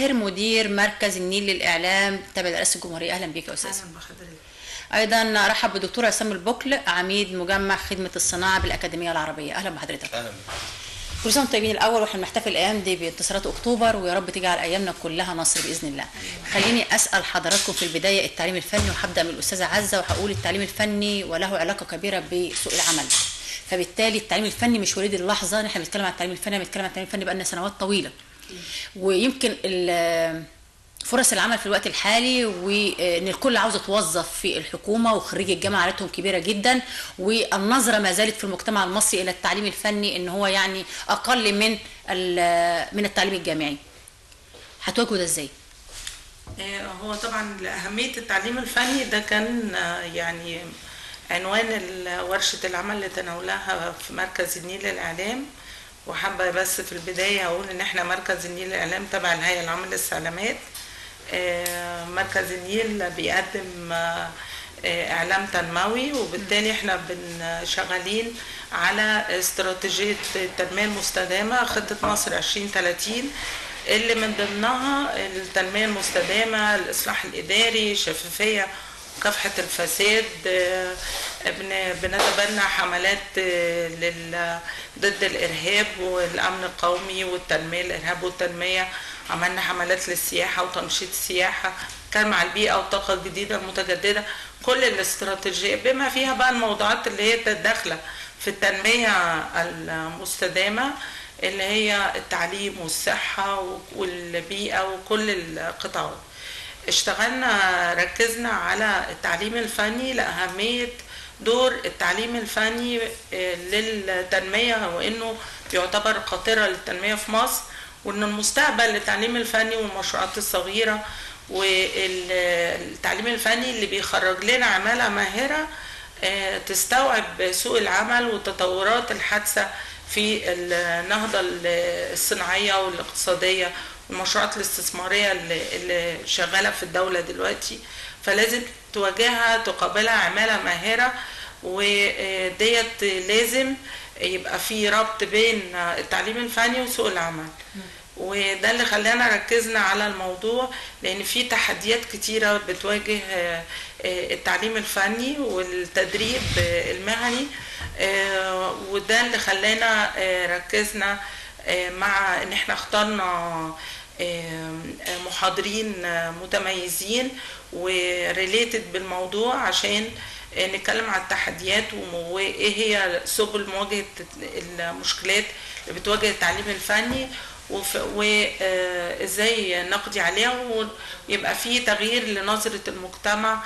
ماهر مدير مركز النيل للاعلام تابع لرئاسة الجمهورية. اهلا بيك يا استاذه. اهلا بحضرتك. ايضا رحب بالدكتور عصام البوكل عميد مجمع خدمة الصناعة بالاكاديميه العربية. اهلا بحضرتك. اهلا بك. كل سنة وانتم طيبين. الاول واحنا بنحتفل الايام دي بانتصارات اكتوبر، ويا رب تجعل ايامنا كلها نصر باذن الله. خليني اسال حضراتكم في البداية التعليم الفني، وهبدا من الاستاذة عزه وهقول التعليم الفني وله علاقة كبيرة بسوق العمل، فبالتالي التعليم الفني مش وليد اللحظة. نحن بنتكلم عن التعليم الفني، بنتكلم عن التعليم الفني بقالنا سنوات طويلة، ويمكن فرص العمل في الوقت الحالي وان الكل عاوز يتوظف في الحكومة، وخريج الجامعة عادتهم كبيرة جدا، والنظرة ما زالت في المجتمع المصري الى التعليم الفني ان هو يعني اقل من التعليم الجامعي. هتواجهوا ده ازاي؟ هو طبعا اهمية التعليم الفني ده كان يعني عنوان ورشه العمل اللي تناولها في مركز النيل للاعلام. وحابة بس في البداية اقول ان احنا مركز النيل للاعلام تبع الهيئة العامة للاستعلامات. مركز النيل بيقدم اعلام تنموي، وبالتالي احنا شغالين على استراتيجية التنمية المستدامة، خطه مصر 2030، اللي من ضمنها التنمية المستدامة، الاصلاح الاداري، الشفافية، مكافحة الفساد. بنتبنى حملات ضد الإرهاب والأمن القومي والتنمية، الإرهاب والتنمية. عملنا حملات للسياحة وتنشيط السياحة، كان مع البيئة والطاقة الجديدة المتجددة. كل الاستراتيجية بما فيها بقى الموضوعات اللي هي داخلة في التنمية المستدامة، اللي هي التعليم والصحة والبيئة وكل القطاعات. اشتغلنا، ركزنا على التعليم الفني لأهمية دور التعليم الفني للتنمية، وإنه يعتبر قاطرة للتنمية في مصر، وإن المستقبل للتعليم الفني والمشروعات الصغيرة والتعليم الفني اللي بيخرج لنا عمالة ماهرة تستوعب سوق العمل والتطورات الحادثة في النهضة الصناعية والاقتصادية والمشروعات الاستثمارية اللي شغالة في الدولة دلوقتي. فلازم تواجهها، تقابلها عمالة ماهرة، وديت لازم يبقى في ربط بين التعليم الفني وسوق العمل. وده اللي خلانا ركزنا على الموضوع، لأن في تحديات كتيرة بتواجه التعليم الفني والتدريب المهني، وده اللي خلانا ركزنا مع ان احنا اخترنا محاضرين متميزين وريليتد بالموضوع عشان نتكلم على التحديات وايه هي سبل مواجهة المشكلات اللي بتواجه التعليم الفني، وازاي نقضي عليها، ويبقى في تغيير لنظرة المجتمع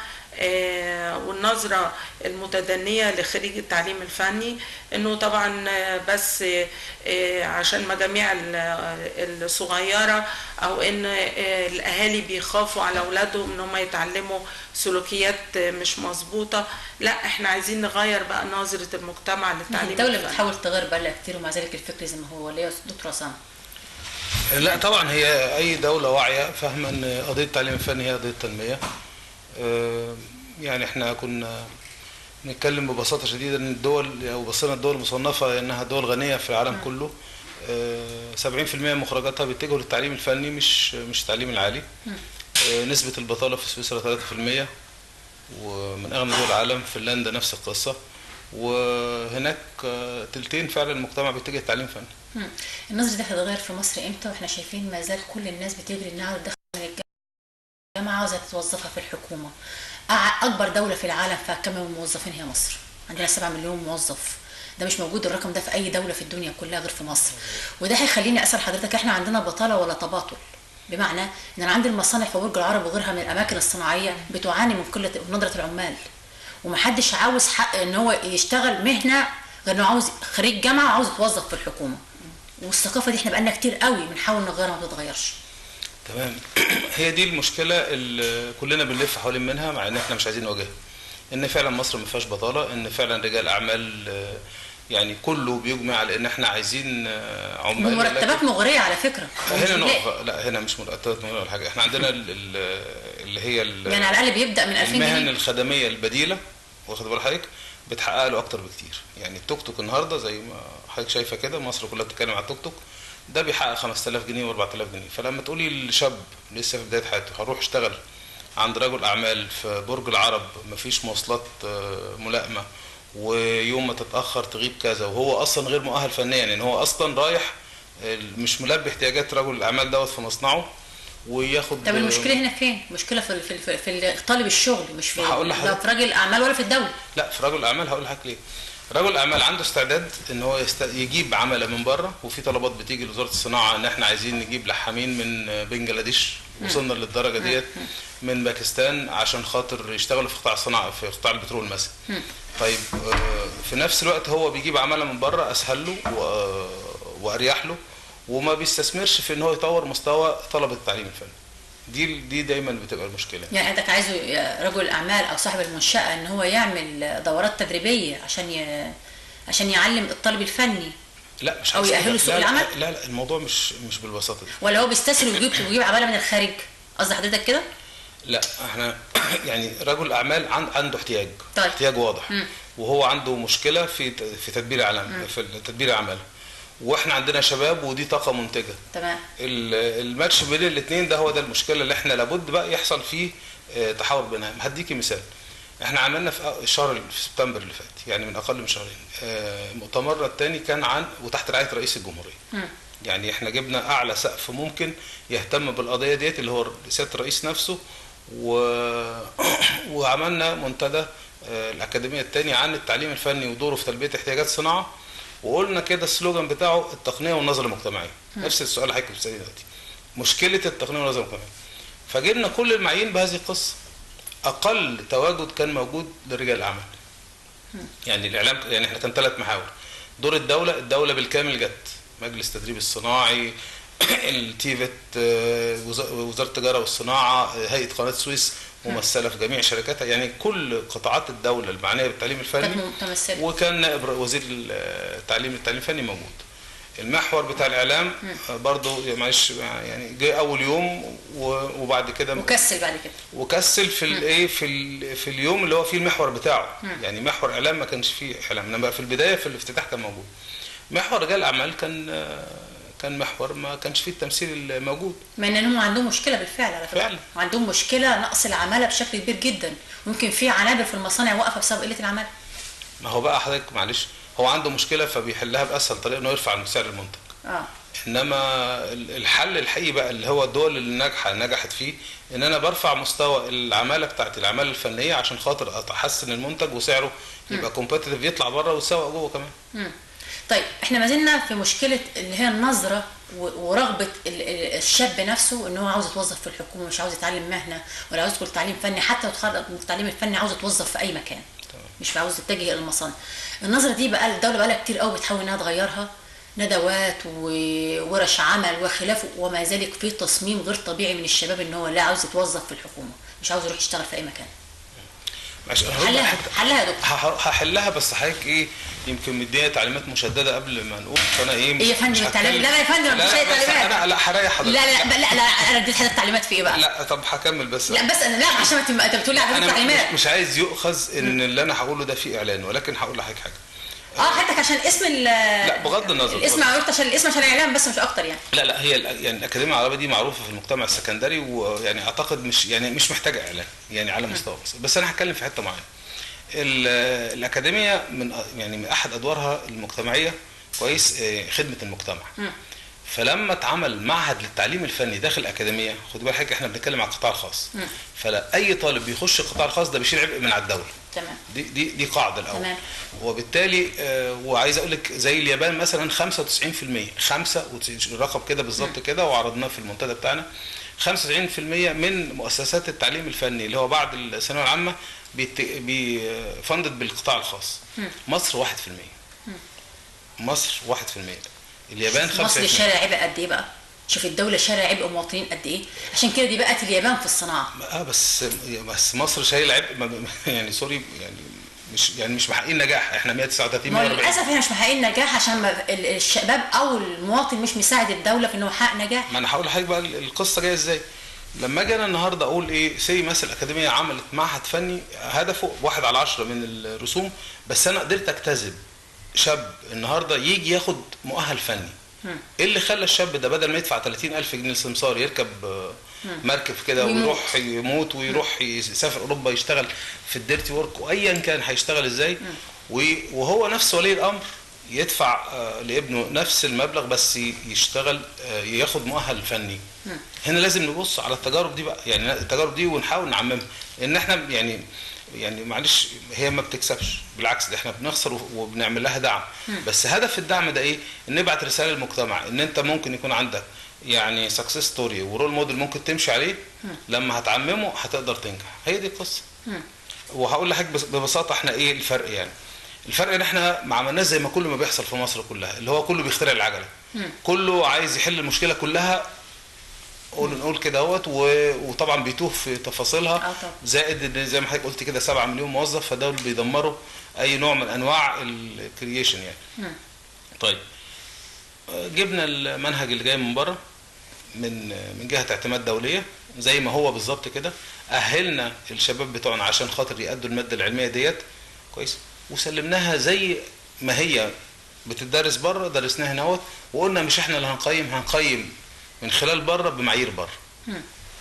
والنظرة المتدنية لخريج التعليم الفني، انه طبعا بس عشان مجاميع الصغيرة، او ان الاهالي بيخافوا على اولادهم ان هم يتعلموا سلوكيات مش مظبوطة. لا، احنا عايزين نغير بقى نظرة المجتمع للتعليم. الدولة بتحاول تغير بقى كتير، ومع ذلك الفكر زي ما هو. ليه دكتور عصام؟ لا طبعا هي اي دولة واعية فاهمة ان قضية التعليم الفني هي قضية تنمية. يعني احنا كنا نتكلم ببساطة شديدة ان الدول، او بصينا الدول المصنفه انها دول غنية في العالم كله، 70% من مخرجاتها بيتجهوا للتعليم الفني مش التعليم العالي. نسبه البطالة في سويسرا 3%، ومن اغنى دول العالم. فنلندا نفس القصة، وهناك تلتين فعلا المجتمع بيتجه للتعليم الفني. النظرة دي هتتغير في مصر امتى؟ واحنا شايفين ما زال كل الناس بتجري انها تدخل من الجامعة عاوزة تتوظفها في الحكومة. أكبر دولة في العالم فيها كم من الموظفين هي مصر، عندنا 7 مليون موظف، ده مش موجود الرقم ده في أي دولة في الدنيا كلها غير في مصر. وده هيخليني أسأل حضرتك، احنا عندنا بطالة ولا تباطل؟ بمعنى إن أنا عندي المصانع في برج العرب وغيرها من الأماكن الصناعية بتعاني من قلة ندرة العمال، ومحدش عاوز حق إن هو يشتغل مهنة غير إنه عاوز خريج جامعة وعاوز يتوظف في الحكومة. والثقافة دي احنا بقالنا كتير قوي بنحاول نغيرها ما بتتغيرش. تمام. هي دي المشكلة اللي كلنا بنلف حوالين منها، مع ان احنا مش عايزين نواجهها. ان فعلا مصر ما فيهاش بطاله، ان فعلا رجال اعمال يعني كله بيجمع على ان احنا عايزين عمال. ومرتبات مغرية على فكرة. هنا نقف، لا هنا مش مرتبات مغرية ولا حاجة، احنا عندنا اللي هي يعني على الاقل بيبدا من 2000 جنيه. المهن الخدميه البديلة، واخد بال حضرتك، بتحقق له اكتر بكتير. يعني التوك توك النهارده زي ما حضرتك شايفه كده، مصر كلها بتتكلم على التوك توك. ده بيحقق 5000 جنيه و4000 جنيه. فلما تقولي لشاب لسه في بداية حياته هروح اشتغل عند رجل اعمال في برج العرب، مفيش مواصلات ملائمه، ويوم ما تتاخر تغيب كذا، وهو اصلا غير مؤهل فنيا، يعني هو اصلا رايح مش ملبي احتياجات رجل الاعمال دوت في مصنعه وياخد. طب المشكلة هنا فين؟ المشكلة في في في طالب الشغل، مش في لا في راجل اعمال ولا في الدولة. لا في رجل الاعمال. هقول لحضرتك ليه. رجل الاعمال عنده استعداد ان هو يجيب عمله من بره، وفي طلبات بتيجي لوزارة الصناعة ان احنا عايزين نجيب لحامين من بنجلاديش، وصلنا للدرجة ديت، من باكستان عشان خاطر يشتغلوا في قطاع الصناعة، في قطاع البترول مثلا. طيب في نفس الوقت هو بيجيب عمله من بره اسهل له واريح له، وما بيستثمرش في ان هو يطور مستوى طلبه التعليم الفني. دي دايما بتبقى المشكلة. يعني عندك عايزه رجل الاعمال او صاحب المنشاة ان هو يعمل دورات تدريبية عشان يعلم الطالب الفني، لا مش او يأهله سوق العمل؟ لا لا، الموضوع مش بالبساطة دي. ولا هو بيستسهل ويجيب عماله من الخارج؟ قصدي حضرتك كده؟ لا احنا يعني رجل اعمال عنده احتياج. طيب. احتياج واضح. وهو عنده مشكلة في تدبير العمل، في تدبير اعماله، واحنا عندنا شباب ودي طاقة منتجه. تمام. الماتش بين الاثنين ده هو ده المشكلة اللي احنا لابد بقى يحصل فيه تحاور بينها. هديكي مثال، احنا عملنا في شهر في سبتمبر اللي فات، يعني من اقل من شهرين، مؤتمرنا الثاني كان عن وتحت رعاية رئيس الجمهورية. يعني احنا جبنا اعلى سقف ممكن يهتم بالقضية ديت اللي هو سيادة الرئيس نفسه، وعملنا منتدى الاكاديمية الثاني عن التعليم الفني ودوره في تلبية احتياجات الصناعة، وقلنا كده السلوجان بتاعه التقنية والنظرة المجتمعية. نفس السؤال اللي حضرتك بتساليه دلوقتي، مشكلة التقنية والنظرة المجتمعية. فجبنا كل المعايير بهذه القصة. اقل تواجد كان موجود لرجال الاعمال. يعني الاعلام، يعني احنا كان 3 محاور: دور الدولة، الدولة بالكامل جت، مجلس التدريب الصناعي، التيفت، وزارة التجارة والصناعة، هيئة قناة السويس ممثلة في جميع شركاتها، يعني كل قطاعات الدولة المعنية بالتعليم الفني، وكان نائب وزير التعليم الفني موجود. المحور بتاع الاعلام برضو معلش يعني جه اول يوم وبعد كده وكسل، بعد كده وكسل في الايه في اليوم اللي هو فيه المحور بتاعه. يعني محور اعلام ما كانش فيه اعلام، لما في البداية في الافتتاح كان موجود. محور رجال الاعمال كان محور ما كانش فيه التمثيل الموجود، مع انهم عندهم مشكلة بالفعل على فكرة. فعلا عندهم مشكلة نقص العمالة بشكل كبير جدا، ويمكن في عنابر في المصانع واقفة بسبب قلة العمالة. ما هو بقى حضرتك معلش، هو عنده مشكلة فبيحلها باسهل طريقه انه يرفع سعر المنتج. انما الحل الحقيقي بقى اللي هو الدول اللي ناجحة نجحت فيه، ان انا برفع مستوى العمالة بتاعتي، العمالة الفنية، عشان خاطر احسن المنتج وسعره يبقى competitive، يطلع بره ويتسوق جوه كمان. طيب احنا ما زلنا في مشكلة اللي هي النظرة ورغبه الشاب نفسه ان هو عاوز يتوظف في الحكومة، مش عاوز يتعلم مهنة ولا عاوز يدخل تعليم فني، حتى لو اتخرج من التعليم الفني عاوز يتوظف في اي مكان. تمام. مش عاوز يتجه الى المصانع. النظرة دي بقى الدولة بقى لها كتير قوي بتحاول انها تغيرها، ندوات وورش عمل وخلافه، وما ذلك في تصميم غير طبيعي من الشباب ان هو لا عاوز يتوظف في الحكومة، مش عاوز يروح يشتغل في اي مكان. حلها يا دكتور. هحلها، بس حضرتك ايه يمكن مديها تعليمات مشددة قبل ما نقول، فانا ايه ايه يا فندم التعليمات؟ لا يا فندم مفيش اي تعليمات. انا لا هريح حضرتك. لا لا لا لا، انا اديت حضرتك تعليمات في ايه بقى؟ لا طب هكمل بس. لا بس انا لا عشان انت بتقولي على تعليمات. مش عايز يؤخذ ان اللي انا هقوله ده فيه اعلان، ولكن هقول لحضرتك حاجة. حضرتك عشان اسم لا بغض النظر الاسم، قلت عشان الاسم عشان الاعلام بس مش اكتر يعني. لا لا، هي يعني الاكاديمية العربية دي معروفة في المجتمع السكندري، ويعني اعتقد مش محتاجه اعلان يعني على مستوى مصر. بس انا هتكلم في حتة معينة. الاكاديمية من يعني من احد ادوارها المجتمعية كويس خدمة المجتمع. فلما اتعمل معهد للتعليم الفني داخل الاكاديمية، خد بالك احنا بنتكلم على القطاع الخاص، فلا اي طالب بيخش القطاع الخاص ده بيشيل عبء من على الدولة. تمام. دي قاعدة الاول. تمام. وبالتالي وعايز اقول لك زي اليابان مثلا 95%، 95 الرقم كده بالظبط كده، وعرضناه في المنتدى بتاعنا، 95% من مؤسسات التعليم الفني اللي هو بعد الثانوية العامة بيفندد بالقطاع الخاص. مصر 1%. مصر 1%. اليابان 5%. مصر شارع عبء قد ايه بقى؟ شوف الدولة شارع عبء مواطنين قد ايه؟ عشان كده دي بقت اليابان في الصناعة. بس مصر شايله عبء يعني sorry يعني مش محققين نجاح، احنا 139 140. للاسف احنا مش محققين نجاح عشان الشباب او المواطن مش مساعد الدولة في انه يحقق نجاح. ما انا هقول لحضرتك بقى القصة جاية ازاي. لما اجي انا النهارده اقول ايه، say مثلا الاكاديمية عملت معهد فني هدفه 1 على 10 من الرسوم، بس انا قدرت اجتذب شاب النهارده يجي ياخد مؤهل فني. ايه اللي خلى الشاب ده بدل ما يدفع 30,000 جنيه لسمسار يركب مركب كده ويروح يموت ويروح يسافر اوروبا يشتغل في ال dirty work وايا كان هيشتغل ازاي، وهو نفس ولي الامر يدفع لابنه نفس المبلغ بس يشتغل ياخد مؤهل فني. هنا لازم نبص على التجارب دي بقى، يعني التجارب دي ونحاول نعممها، ان احنا يعني معلش هي ما بتكسبش، بالعكس ده احنا بنخسر وبنعمل لها دعم. بس هدف الدعم ده ايه؟ ان نبعت رسالة للمجتمع ان انت ممكن يكون عندك يعني success story و role model ممكن تمشي عليه، لما هتعممه هتقدر تنجح. هي دي القصة. وهقول لحضرتك ببساطة احنا ايه الفرق. يعني الفرق ان احنا ما عملناش زي ما كل ما بيحصل في مصر كلها، اللي هو كله بيخترع العجلة، كله عايز يحل المشكلة كلها، نقول كده اهوت، وطبعا بيتوه في تفاصيلها. زائد زي ما حضرتك قلت كده 7 مليون موظف، فدول بيدمروا اي نوع من انواع ال creation يعني. طيب جبنا المنهج اللي جاي من بره من جهة اعتماد دولية زي ما هو بالظبط كده، اهلنا الشباب بتوعنا عشان خاطر يأدوا المادة العلمية ديت كويس، وسلمناها زي ما هي بتدرس بره، درسناها هنا اهوت، وقلنا مش احنا اللي هنقيم، هنقيم من خلال بره بمعايير بره.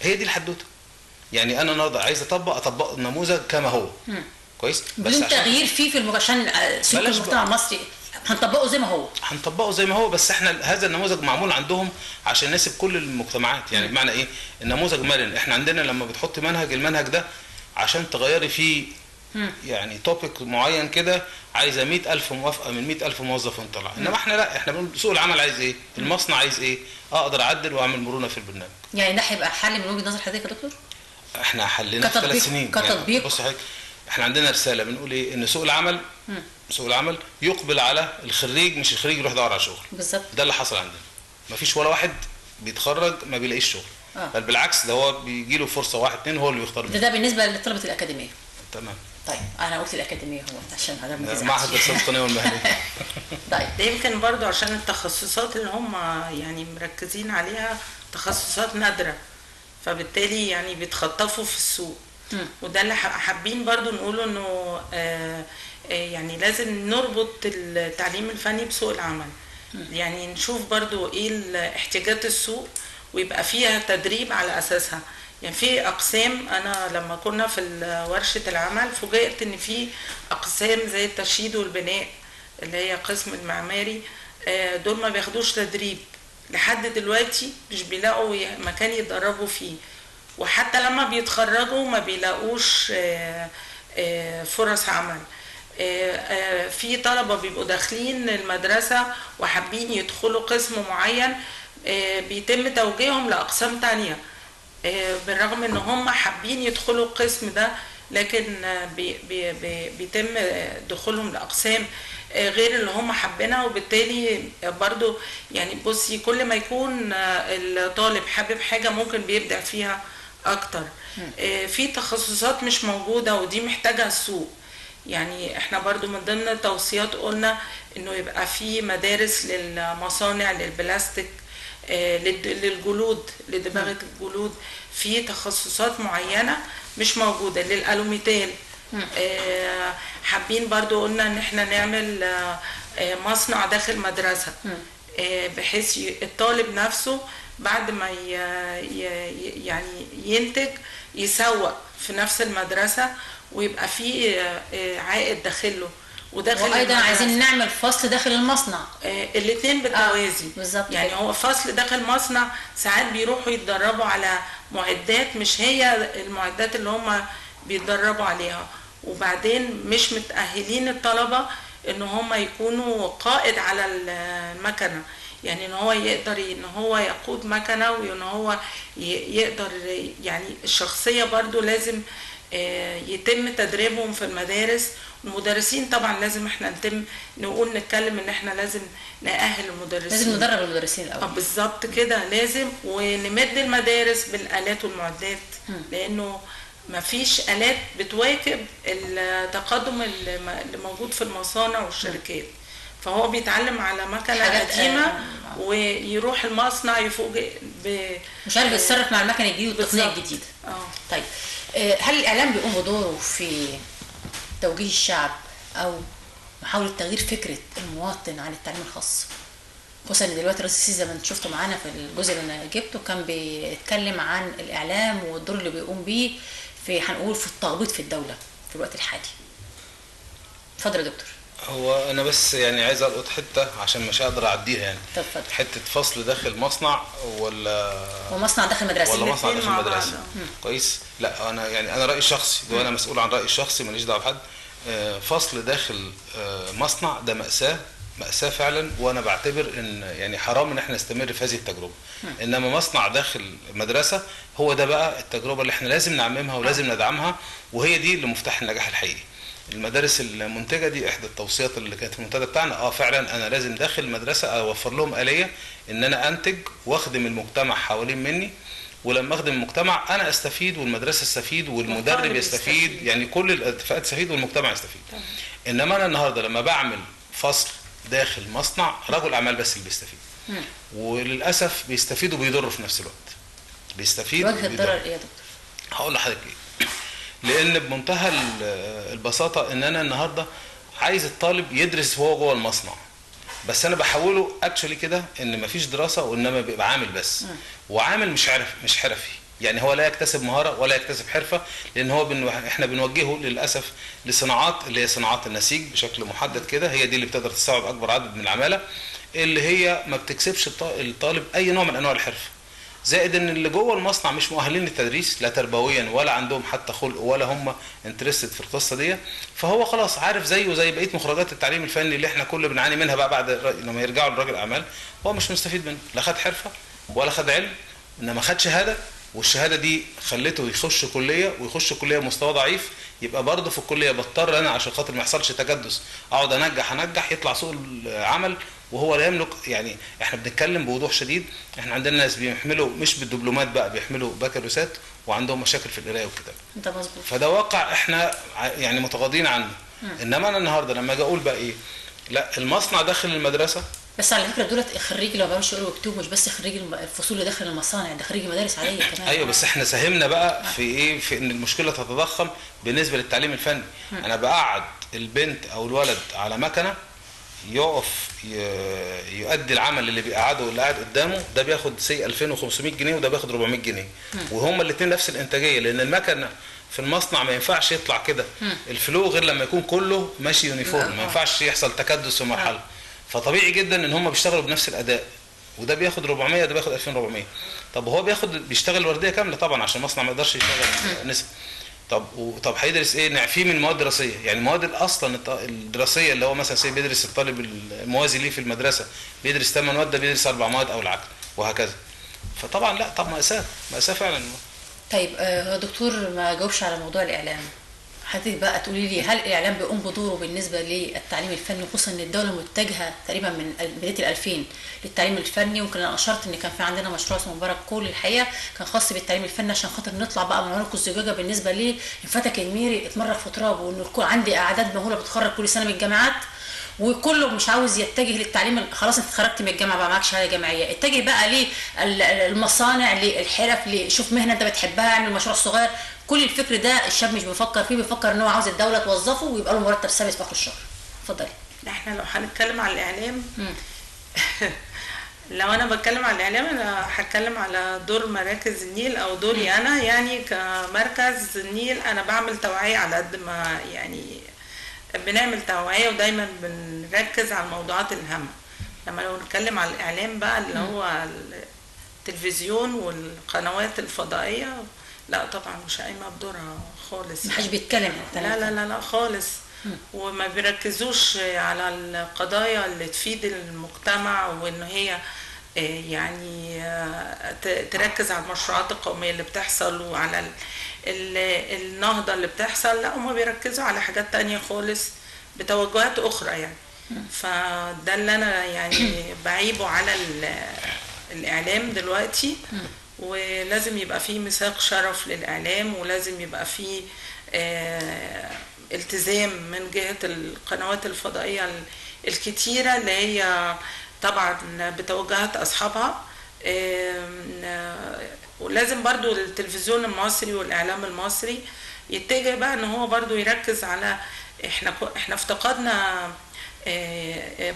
هي دي الحدوتة. يعني انا النهارده عايز اطبق النموذج كما هو. كويس، بس بدون تغيير فيه في عشان سلوك المجتمع المصري هنطبقه زي ما هو، هنطبقه زي ما هو، بس احنا هذا النموذج معمول عندهم عشان يناسب كل المجتمعات. يعني بمعنى ايه؟ النموذج مرن. احنا عندنا لما بتحط منهج، المنهج ده عشان تغيري فيه يعني توبيك معين كده عايزه 100,000 موافقة من 100,000 موظف وانت طالع. انما احنا لا، احنا بنقول سوق العمل عايز ايه؟ المصنع عايز ايه؟ اقدر اعدل واعمل مرونة في البرنامج. يعني ده هيبقى حل من وجهه نظر حضرتك يا دكتور؟ احنا حلينا في 3 سنين كتطبيق. يعني بص حضرتك، احنا عندنا رسالة بنقول ايه؟ ان سوق العمل، سوق العمل يقبل على الخريج، مش الخريج يروح يدور على شغل. بالظبط، ده اللي حصل عندنا. مفيش ولا واحد بيتخرج ما بيلاقيش شغل. بل بالعكس، ده هو بيجي له فرصة 1 2 هو اللي بيختار. ده بالنسبة لطلبه الاكاديمية. تمام. طيب انا قلت الاكاديمية هو عشان حضرتك ما تزعلش. معهد الدراسات القانونية والمهنية. طيب ده يمكن برضو عشان التخصصات اللي هم يعني مركزين عليها تخصصات نادرة، فبالتالي يعني بيتخطفوا في السوق. وده اللي حابين برضو نقوله، انه يعني لازم نربط التعليم الفني بسوق العمل. يعني نشوف برضو ايه احتياجات السوق ويبقى فيها تدريب على اساسها. يعني في اقسام، انا لما كنا في ورشه العمل فوجئت ان في اقسام زي التشييد والبناء اللي هي قسم المعماري، دول ما بياخدوش تدريب لحد دلوقتي، مش بيلاقوا مكان يتدربوا فيه، وحتى لما بيتخرجوا ما بيلاقوش فرص عمل. في طلبة بيبقوا داخلين المدرسة وحابين يدخلوا قسم معين، بيتم توجيههم لأقسام تانية بالرغم ان هم حابين يدخلوا القسم ده، لكن بي بي بي بيتم دخولهم لأقسام غير اللي هم حابينها. وبالتالي برضو يعني بصي، كل ما يكون الطالب حابب حاجة ممكن بيبدع فيها أكتر. في تخصصات مش موجودة ودي محتاجة السوق. يعني احنا برضو من ضمن التوصيات قلنا انه يبقى في مدارس للمصانع، للبلاستيك، للجلود، لدباغة الجلود، في تخصصات معينة مش موجودة، للألوميتال. حابين برضو قلنا ان احنا نعمل مصنع داخل مدرسة، بحيث الطالب نفسه بعد ما يعني ينتج يسوق في نفس المدرسة ويبقى في عائد داخله وداخل. وايضا عايزين نعمل فصل داخل المصنع، الاثنين بالتوازي. بالظبط. يعني هو فصل داخل مصنع، ساعات بيروحوا يتدربوا على معدات مش هي المعدات اللي هم بيتدربوا عليها، وبعدين مش متأهلين الطلبة ان هم يكونوا قائد على المكنة، يعني ان هو يقدر ان هو يقود مكنة، وان هو يقدر يعني الشخصية برضو لازم يتم تدريبهم في المدارس. المدرسين طبعا لازم احنا نتم نقول نتكلم ان احنا لازم نأهل المدرسين، لازم ندرب المدرسين الاول. بالظبط كده، لازم ونمد المدارس بالآلات والمعدات، لانه ما فيش آلات بتواكب التقدم اللي موجود في المصانع والشركات. فهو بيتعلم على مكنه قديمة ويروح المصنع يفوجئ مش عارف يتصرف مع المكنه الجديدة والتقنية الجديدة. طيب هل الاعلام بيقوم بدوره في توجيه الشعب او محاولة تغيير فكرة المواطن عن التعليم الخاص؟ خصوصا ان دلوقتي الرئيس السيسي زي ما انت شفتوا معانا في الجزء اللي انا جبته كان بيتكلم عن الاعلام والدور اللي بيقوم بيه في، هنقول في التخبيط في الدولة في الوقت الحالي. اتفضل يا دكتور. هو انا بس يعني عايز القط حتة عشان مش هقدر اعديها يعني. اتفضل. حتة فصل داخل مصنع ولا ومصنع داخل مدرسه، ولا مصنع داخل مدرسه. كويس. لا انا يعني انا رايي الشخصي ده، انا مسؤول عن رايي الشخصي، ماليش دعوه بحد. فصل داخل مصنع ده مأساة، مأساة فعلا، وانا بعتبر ان يعني حرام ان احنا نستمر في هذه التجربة. انما مصنع داخل مدرسه هو ده بقى التجربة اللي احنا لازم نعممها ولازم ندعمها، وهي دي اللي مفتاح النجاح الحقيقي. المدارس المنتجة دي احدى التوصيات اللي كانت في المنتدى بتاعنا. فعلا انا لازم داخل المدرسة اوفر لهم آلية ان انا انتج واخدم المجتمع حوالين مني، ولما اخدم المجتمع انا استفيد والمدرسة تستفيد والمدرب يستفيد، يعني كل الفئات تستفيد والمجتمع يستفيد. انما انا النهارده لما بعمل فصل داخل مصنع، رجل اعمال بس اللي بيستفيد، وللاسف بيستفيد وبيضر في نفس الوقت. بيستفيد وجه الضرر ايه يا دكتور؟ هقول لحضرتك ايه. لان بمنتهى البساطة ان انا النهارده عايز الطالب يدرس وهو جوه المصنع، بس انا بحوله actually كده ان مفيش دراسة، وانما بيبقى عامل بس، وعامل مش عارف، مش حرفي، يعني هو لا يكتسب مهارة ولا يكتسب حرفه، لان هو احنا بنوجهه للاسف لصناعات اللي هي صناعات النسيج بشكل محدد كده، هي دي اللي بتقدر تستوعب اكبر عدد من العمالة، اللي هي ما بتكسبش الطالب اي نوع من انواع الحرفة. زائد ان اللي جوه المصنع مش مؤهلين للتدريس لا تربويا ولا عندهم حتى خلق ولا هم interested في القصة دي، فهو خلاص عارف زيه زي بقية مخرجات التعليم الفني اللي احنا كل بنعاني منها بقى بعد لما يرجعوا لراجل اعمال، هو مش مستفيد منه، لا خد حرفه ولا خد علم، انما خد شهادة، والشهادة دي خلته يخش كليه، ويخش كليه بمستوى ضعيف، يبقى برضه في الكلية بضطر انا عشان خاطر ما يحصلش تكدس اقعد انجح يطلع سوق العمل وهو لا يملك. يعني احنا بنتكلم بوضوح شديد، احنا عندنا ناس بيحملوا مش بالدبلومات بقى، بيحملوا بكالوريوسات وعندهم مشاكل في القراية والكتابة. ده مظبوط. فده واقع احنا يعني متغاضين عنه. انما انا النهارده لما اجي اقول بقى ايه، لا المصنع داخل المدرسة. بس على فكرة دولت خريج اللي ما بيعرفش يقروا ويكتبوا، مش بس خريج الفصول اللي داخل المصانع، ده خريج المدارس عادية كمان. ايوه بس احنا ساهمنا بقى في ايه، في ان المشكلة تتضخم بالنسبة للتعليم الفني. انا بقعد البنت او الولد على مكنه يقف يؤدي العمل اللي بيقعده واللي قاعد قدامه، ده بياخد سي 2500 جنيه وده بياخد 400 جنيه، وهما الاثنين نفس الانتاجية، لان المكنه في المصنع ما ينفعش يطلع كده ال flow غير لما يكون كله ماشي uniform، ما ينفعش يحصل تكدس في مرحلة. فطبيعي جدا ان هم بيشتغلوا بنفس الاداء، وده بياخد 400 ده بياخد 2400. طب هو بيشتغل وردية كاملة طبعا عشان المصنع ما يقدرش يشتغل نسب. طب هيدرس ايه؟ نعفيه من مواد دراسية، يعني المواد اصلا الدراسية اللي هو مثلا بيدرس الطالب الموازي ليه في المدرسة بيدرس 8 مواد، ده بيدرس 4 مواد او العكس وهكذا. فطبعا لا، طب مأساة، مأساة فعلا. طيب دكتور ما جاوبش على موضوع الاعلام، حضرتك بقى تقولي لي هل الاعلام بيقوم بدوره بالنسبة للتعليم الفني، خصوصا ان الدولة متجهة تقريبا من بداية 2000 للتعليم الفني، وكان انا اشرت ان كان في عندنا مشروع اسمه مبارك كول، الحقيقة كان خاص بالتعليم الفني عشان خاطر نطلع بقى من عنق الزجاجة بالنسبة ليه انفتك الميري اتمرغ في ترابه، وان يكون عندي اعداد مهولة بتخرج كل سنة من الجامعات وكله مش عاوز يتجه للتعليم. خلاص انت اتخرجت من الجامعة بقى معاك شهادة جامعية، اتجه بقى للمصانع، للحرف، لشوف مهنة انت بتحبها، اعمل مشروع صغير. كل الفكر ده الشاب مش بيفكر فيه، بيفكر ان هو عاوز الدولة توظفه ويبقى له مرتب ثابت في اخر الشهر. اتفضلي. احنا لو هنتكلم على الاعلام لو انا بتكلم على الاعلام انا هتكلم على دور مراكز النيل او دوري انا، يعني كمركز النيل انا بعمل توعيه على قد ما يعني بنعمل توعيه، ودايما بنركز على الموضوعات الهامة. لما لو نتكلم على الاعلام بقى اللي هو التلفزيون والقنوات الفضائية، لا طبعا مش قايمة بدورها خالص، محدش بيتكلم. لا لا لا لا خالص، وما بيركزوش على القضايا اللي تفيد المجتمع، وان هي يعني تركز على المشروعات القومية اللي بتحصل وعلى النهضة اللي بتحصل. لا هما بيركزوا على حاجات تانية خالص بتوجهات اخرى يعني. فده اللي انا يعني بعيبه على الاعلام دلوقتي. ولازم يبقى فيه ميثاق شرف للإعلام، ولازم يبقى فيه التزام من جهة القنوات الفضائية الكتيرة اللي هي طبعا بتوجهات أصحابها. ولازم برضو التلفزيون المصري والإعلام المصري يتجه بقى ان هو برضو يركز على احنا افتقدنا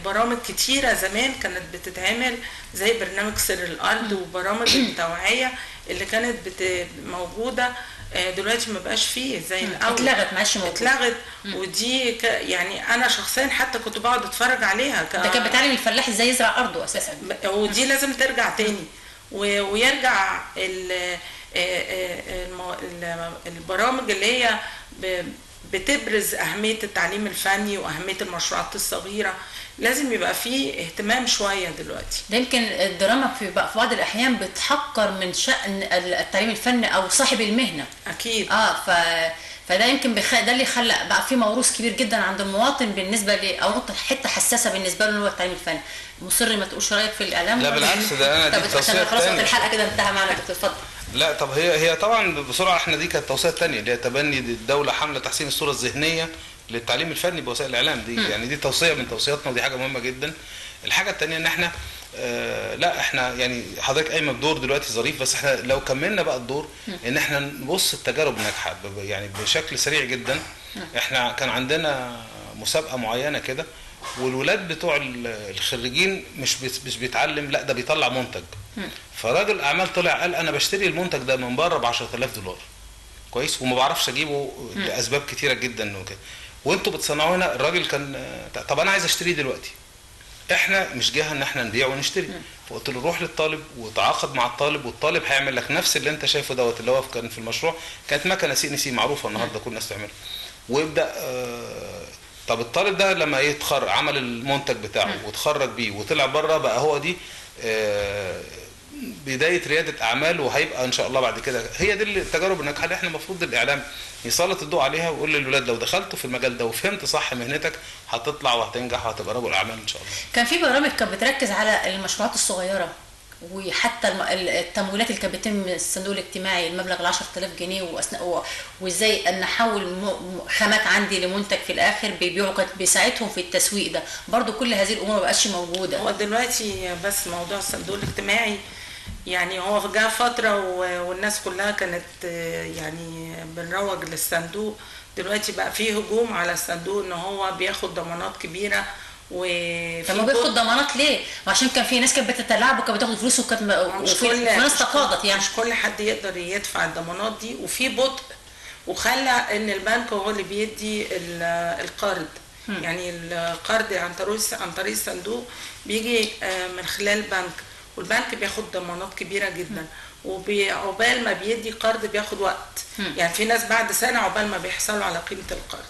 برامج كتيرة زمان كانت بتتعمل زي برنامج سر الأرض وبرامج التوعية اللي كانت موجودة، دلوقتي ما بقاش فيه زي الأول، اتلغت، معلش اتلغت. ودي يعني أنا شخصيا حتى كنت بقعد أتفرج عليها، ده كانت بتعلم الفلاح إزاي يزرع أرضه أساسا، ودي لازم ترجع تاني ويرجع البرامج اللي هي بتبرز أهمية التعليم الفني وأهمية المشروعات الصغيرة. لازم يبقى فيه اهتمام شوية دلوقتي. ده يمكن الدراما في بعض الأحيان بتحقر من شأن التعليم الفني أو صاحب المهنة. أكيد. فده يمكن ده اللي خلق بقى في موروث كبير جدا عند المواطن بالنسبة ل أو نقطة حتة حساسة بالنسبة له اللي هو التعليم الفني. مصر ما تقولش رأيك في الإعلام؟ لا بالعكس، ده أنا دي توصية خلاص وقت الحلقة كده انتهى معنا دكتور، اتفضل. لا طب هي طبعا بسرعة، احنا دي كانت التوصية الثانية اللي هي تبني الدولة حمله تحسين الصورة الذهنية للتعليم الفني بوسائل الاعلام دي، يعني دي توصية من توصياتنا ودي حاجة مهمة جدا. الحاجة الثانية ان احنا لا احنا يعني حضرتك قايمة بدور دلوقتي ظريف، بس احنا لو كملنا بقى الدور ان احنا نبص التجارب الناجحة يعني بشكل سريع جدا. احنا كان عندنا مسابقة معينة كده، والولاد بتوع الخريجين مش بيتعلم، لا ده بيطلع منتج. فراجل اعمال طلع قال انا بشتري المنتج ده من بره ب $10,000، كويس، وما بعرفش اجيبه لاسباب كتيرة جدا وكده، وانتوا بتصنعوه هنا. الراجل كان طب انا عايز اشتريه دلوقتي، احنا مش جهة ان احنا نبيع ونشتري. فقلت له روح للطالب وتعاقد مع الطالب، والطالب هيعمل لك نفس اللي انت شايفه دوت، اللي هو كان في المشروع كانت مكنه CNC معروفة النهارده كل الناس تعملها. ويبدا طب الطالب ده لما يتخرج عمل المنتج بتاعه وتخرج بيه وطلع بره، بقى هو دي بداية رياده اعمال، وهيبقى ان شاء الله بعد كده. هي دي التجارب الناجحة اللي احنا المفروض الاعلام يسلط الضوء عليها ويقول للولاد لو دخلتوا في المجال ده وفهمت صح مهنتك هتطلع وهتنجح وهتبقى رجل اعمال ان شاء الله. كان في برامج كانت بتركز على المشروعات الصغيرة، وحتى التمويلات اللي كانت بتتم من الصندوق الاجتماعي المبلغ ال 10000 جنيه، واثناء وازاي ان احول خامات عندي لمنتج في الاخر بيبيعوا، كانت بيساعدهم في التسويق ده. برضو كل هذه الامور ما بقتش موجودة. هو دلوقتي بس موضوع الصندوق الاجتماعي يعني هو جاء فترة والناس كلها كانت يعني بنروج للصندوق، دلوقتي بقى فيه هجوم على الصندوق ان هو بياخد ضمانات كبيرة. طب هو بياخد ضمانات ليه؟ عشان كان في ناس كانت بتتلاعب وكانت بتاخد فلوس، وكانت وفي ناس تقاضت. يعني مش كل حد يقدر يدفع الضمانات دي، وفي بطء، وخلى ان البنك هو اللي بيدي القرض. يعني القرض عن طريق الصندوق بيجي من خلال البنك، والبنك بياخد ضمانات كبيرة جدا، وعقبال ما بيدي قرض بياخد وقت. يعني في ناس بعد سنة عقبال ما بيحصلوا على قيمة القرض.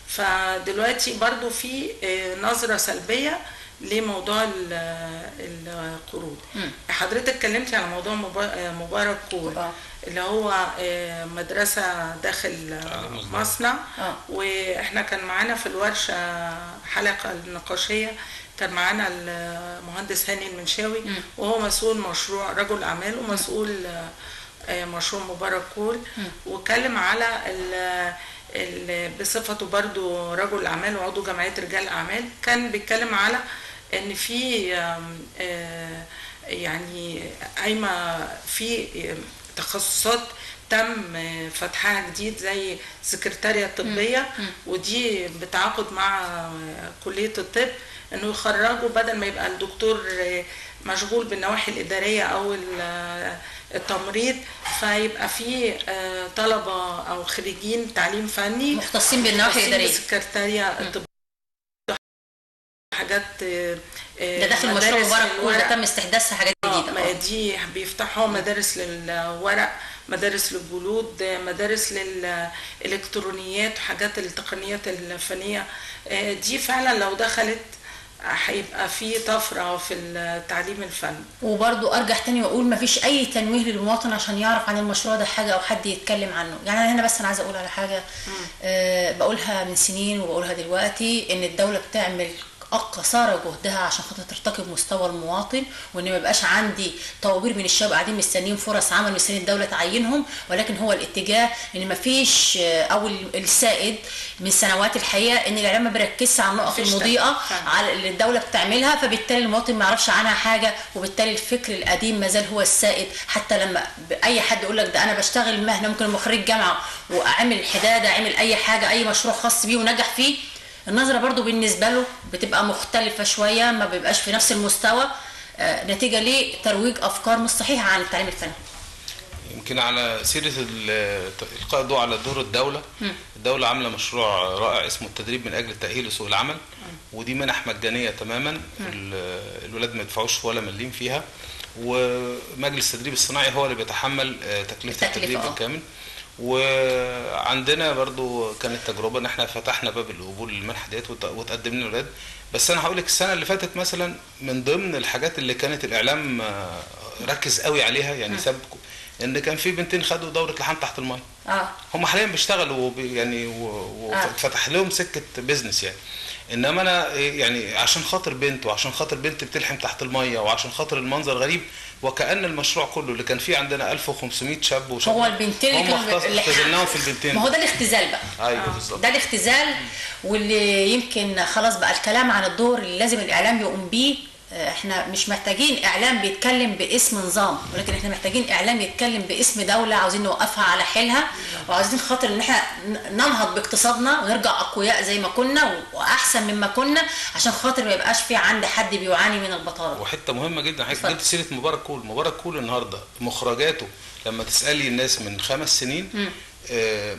فدلوقتي برضو في نظرة سلبية لموضوع القروض. حضرتك اتكلمتي على موضوع مبارك كول اللي هو مدرسة داخل مصنع. واحنا كان معانا في الورشة حلقة النقاشية، كان معانا المهندس هاني المنشاوي، وهو مسؤول مشروع، رجل أعمال ومسؤول مشروع مبارك كول، واتكلم على بصفته برضو رجل أعمال وعضو جمعية رجال أعمال. كان بيتكلم على إن في يعني قايمة في تخصصات تم فتحها جديد زي سكرتارية الطبية، ودي بتعاقد مع كلية الطب إنه يخرجوا بدل ما يبقى الدكتور مشغول بالنواحي الإدارية أو التمريض، فيبقى في طلبة أو خريجين تعليم فني مختصين بالنواحي الإدارية، السكرتارية الطبية، حاجات ده داخل مشروع مبارك كول، ده تم استحداثها حاجات جديدة. دي بيفتحوا مدارس للورق، مدارس للجلود، مدارس للإلكترونيات وحاجات التقنيات الفنية. دي فعلا لو دخلت هيبقى في طفرة في التعليم الفني. وبرضو ارجع تاني واقول مفيش اي تنويه للمواطن عشان يعرف عن المشروع ده حاجة او حد يتكلم عنه. يعني انا هنا بس انا عايزه اقول على حاجة بقولها من سنين وبقولها دلوقتي، ان الدولة بتعمل قصارى جهدها عشان خاطر ترتقي بمستوى المواطن، وان ما يبقاش عندي طوابير من الشباب قاعدين مستنيين فرص عمل، مستنيين الدولة تعينهم. ولكن هو الاتجاه ان ما فيش، او السائد من سنوات الحقيقة ان الاعلام ما بيركزش على النقط المضيئة على اللي الدولة بتعملها، فبالتالي المواطن ما يعرفش عنها حاجة، وبالتالي الفكر القديم ما زال هو السائد. حتى لما اي حد يقول لك ده انا بشتغل مهنة، ممكن خريج جامعه وعمل حداده، عمل اي حاجة، اي مشروع خاص بيه ونجح فيه، النظرة برضو بالنسبة له بتبقى مختلفة شوية، ما بيبقاش في نفس المستوى، نتيجة لترويج افكار مش صحيحه عن التعليم الفني. يمكن على سيره القاء الضوء على دور الدولة، الدولة عامله مشروع رائع اسمه التدريب من اجل التاهيل لسوق العمل، ودي منح مجانية تماما، الولاد ما يدفعوش ولا مليم فيها، ومجلس التدريب الصناعي هو اللي بيتحمل تكلفة التدريب بالكامل. وعندنا برضو كانت تجربه ان احنا فتحنا باب القبول للمنحه ديت وتقدمنا للولاد. بس انا هقول لك السنة اللي فاتت مثلا من ضمن الحاجات اللي كانت الاعلام ركز قوي عليها، يعني ساب ان كان في بنتين خدوا دوره لحام تحت المية. هم حاليا بيشتغلوا يعني وفتح لهم سكة business يعني. انما انا يعني عشان خاطر بنت، وعشان خاطر بنت بتلحم تحت المية، وعشان خاطر المنظر غريب، وكأن المشروع كله اللي كان فيه عندنا 1500 شاب وشاب هو البنتين اللي كانوا اختزلناهم في البنتين. ما هو ده الاختزال بقى. ايوه بالظبط، ده الاختزال، واللي يمكن خلاص بقى الكلام عن الدور اللي لازم الاعلام يقوم بيه. احنا مش محتاجين اعلام بيتكلم باسم نظام، ولكن احنا محتاجين اعلام يتكلم باسم دولة عاوزين نوقفها على حيلها، وعاوزين خاطر ان احنا ننهض باقتصادنا ونرجع اقوياء زي ما كنا واحسن مما كنا، عشان خاطر ما يبقاش في عند حد بيعاني من البطالة. وحتة مهمة جدا حضرتك جبت سيره مبارك كول. مبارك كول النهارده مخرجاته لما تسالي الناس من 5 سنين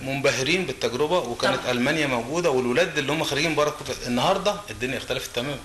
منبهرين بالتجربة، وكانت طبعا المانيا موجودة، والولاد اللي هم خريجين مبارك كول النهارده الدنيا اختلفت تماما.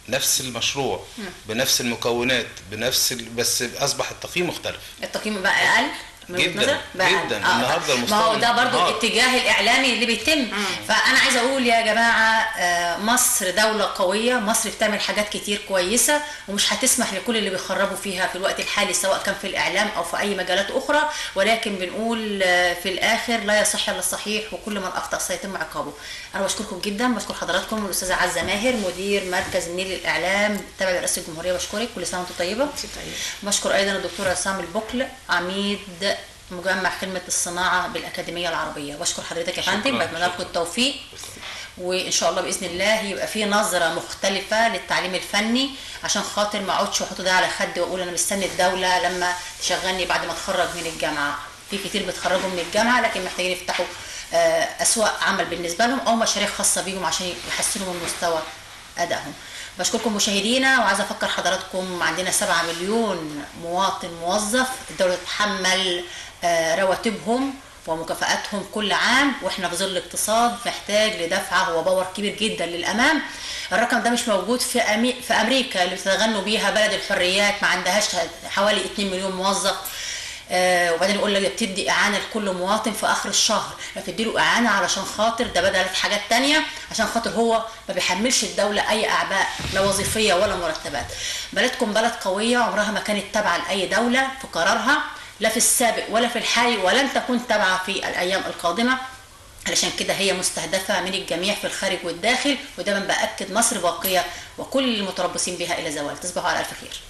نفس المشروع بنفس المكونات بنفس بس اصبح التقييم مختلف. التقييم بقى اقل جدا جدا النهارده. المستوى ما هو ده برضو الاتجاه الاعلامي اللي بيتم. فانا عايزه اقول يا جماعة، مصر دولة قوية، مصر بتعمل حاجات كتير كويسة، ومش هتسمح لكل اللي بيخربوا فيها في الوقت الحالي، سواء كان في الاعلام او في اي مجالات اخرى. ولكن بنقول في الاخر لا يصح الا الصحيح، وكل من اخطا سيتم عقابه. انا بشكركم جدا، بشكر حضراتكم والاستاذه عزه ماهر مدير مركز النيل للاعلام تابع لرئاسة الجمهورية، بشكرك، كل سنة وانتم طيبة. بشكر ايضا الدكتور عصام البكل عميد مجمع خدمة الصناعة بالأكاديمية العربية، بشكر حضرتك يا فندم، بتمنى لكم التوفيق، وإن شاء الله بإذن الله يبقى في نظرة مختلفة للتعليم الفني، عشان خاطر ما اقعدش واحط ده على خدي وأقول أنا مستني الدولة لما تشغلني بعد ما أتخرج من الجامعة. في كتير بيتخرجوا من الجامعة لكن محتاجين يفتحوا أسواق عمل بالنسبة لهم أو مشاريع خاصة بيهم عشان يحسنوا من مستوى أدائهم. بشكركم مشاهدينا، وعايزه افكر حضراتكم عندنا 7 مليون مواطن موظف، الدولة تتحمل رواتبهم ومكافآتهم كل عام، واحنا في ظل اقتصاد محتاج لدفعه وباور كبير جدا للامام. الرقم ده مش موجود في امريكا اللي بتتغنوا بيها بلد الحريات، ما عندهاش حوالي 2 مليون موظف. وبعدين يقول لك بتدي اعانه لكل مواطن في اخر الشهر، ما بتدي له اعانه علشان خاطر ده بدل حاجات تانية، عشان خاطر هو ما بيحملش الدولة اي اعباء لا وظيفية ولا مرتبات. بلدكم بلد قوية عمرها ما كانت تابعه لاي دولة في قرارها، لا في السابق ولا في الحالي، ولن تكون تابعه في الايام القادمة. علشان كده هي مستهدفه من الجميع في الخارج والداخل، ودايما باكد مصر باقية وكل المتربصين بها الى زوال. تصبحوا على الف خير.